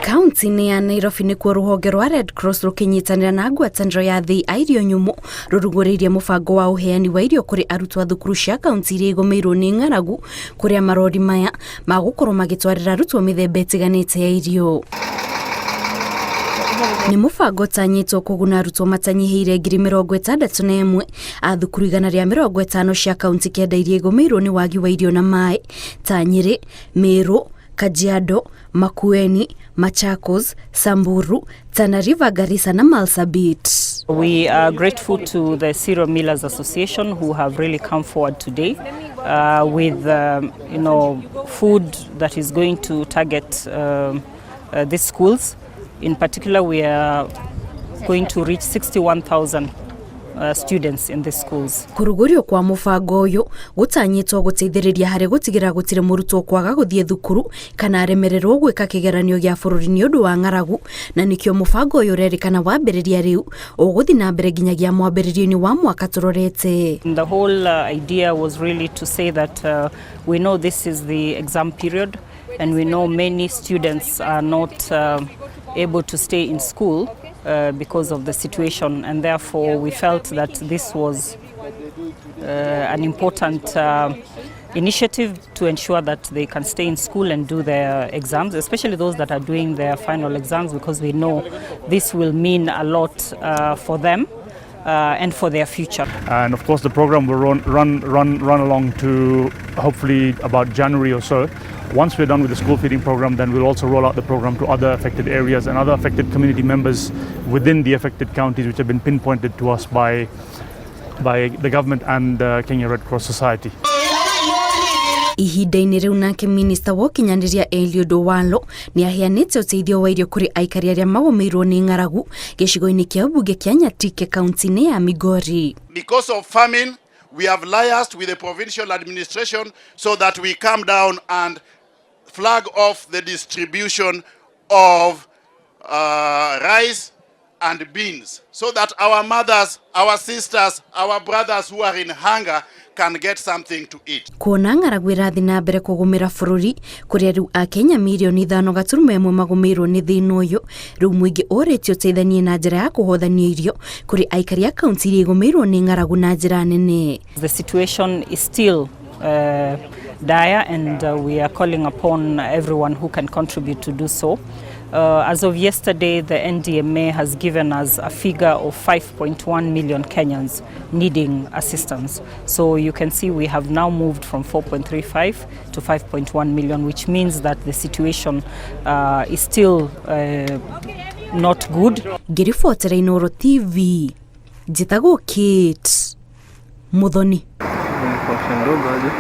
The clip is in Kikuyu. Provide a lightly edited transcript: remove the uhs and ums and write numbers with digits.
Kaunti-inĩ ya Nairobi nĩkuo rũhonge rwa Red Cross rũkĩnyitanĩra na ngwatanĩro ya thĩ a irio nyũmũ rũrugũrĩirie mũbango wa ũheani wa irio kũrĩ arutwo a thukuru cia kaunti iria igũmĩirwo nĩ ng'aragu, kũrĩa marori maya magũkorwo magĩtwarĩra arutwo mĩthemba ĩtiganĩte ya irio. Nĩ mũbango ũtanyĩtwo kũguna arutwo matanyihĩire 61,000 a thukuru 150 cia kaunti 9 iria igũmĩirwo nĩ wagi wa irio na maĩ ta Nyĩrĩ, Meru, Kajiado, Makueni, Machakos, Samburu, Tana River, Garissa na Marsabit. We are grateful to the Cereal Millers Association, who have really come forward today with food that is going to target these schools. In particular, we are going to reach 61,000 students in these schools. Kũrugũrio kwa mũbango ũyũ gũtanyĩtwo gũteithĩrĩria harĩ gũtigĩrĩra gũtirĩ mũrutwo kwaga gũthiĩ thukuru kana aremererwo gwĩka kĩgeranio gĩa bũrũri nĩ ũndũ wa ng'aragu, na nĩkĩo mũbango ũyũ ũrerĩkana wambĩrĩria rĩu ũgũthiĩ na mbere nginyagia mwambĩrĩrio-inĩ wa mwaka tũrorete. The whole idea was really to say that we know this is the exam period and we know many students are not able to stay in school because of the situation, and therefore we felt that this was an important initiative to ensure that they can stay in school and do their exams, especially those that are doing their final exams, because we know this will mean a lot for them and for their future. And of course, the program will run along to hopefully about January or so. Once we're done with the school feeding program, then we'll also roll out the program to other affected areas and other affected community members within the affected counties, which have been pinpointed to us by the government and the Kenya Red Cross Society. Ihinda-inĩ rĩu nake minista wa ũkinyanĩria Eliud Owalo nĩ aheanĩte ũteithio wa irio kũrĩ aikari arĩa magũmĩirwo nĩ ng'aragu gĩcigo-inĩ kĩa mbunge kĩa Nyatike kaunti-inĩ ya Migori. Because of famine, we have liaised with the provincial administration so that we come down and flag off the distribution of rice and beans so that our mothers, our sisters, our brothers who are in hunger can get something to eat. Kuona ng'aragu ĩrathiĩ na mbere kũgũmĩra bũrũri, kũrĩa rĩu akenya 5.1 mirioni magũmĩirwo nĩ thĩna ũyũ, rĩu mũingĩ ũrĩtio ũteithanie na njĩra ya kũhothania irio kũrĩ aikari a kaunti iria igũmĩirwo nĩ ng'aragu na njĩra nene. The situation is still dire, and we are calling upon everyone who can contribute to do so. As of yesterday, the NDMA has given us a figure of 5.1 million Kenyans needing assistance. So you can see we have now moved from 4.35 to 5.1 million, which means that the situation is still not good. Ngĩribotera Inooro TV, njĩtagwo Kate Muthoni. Ndogo aje.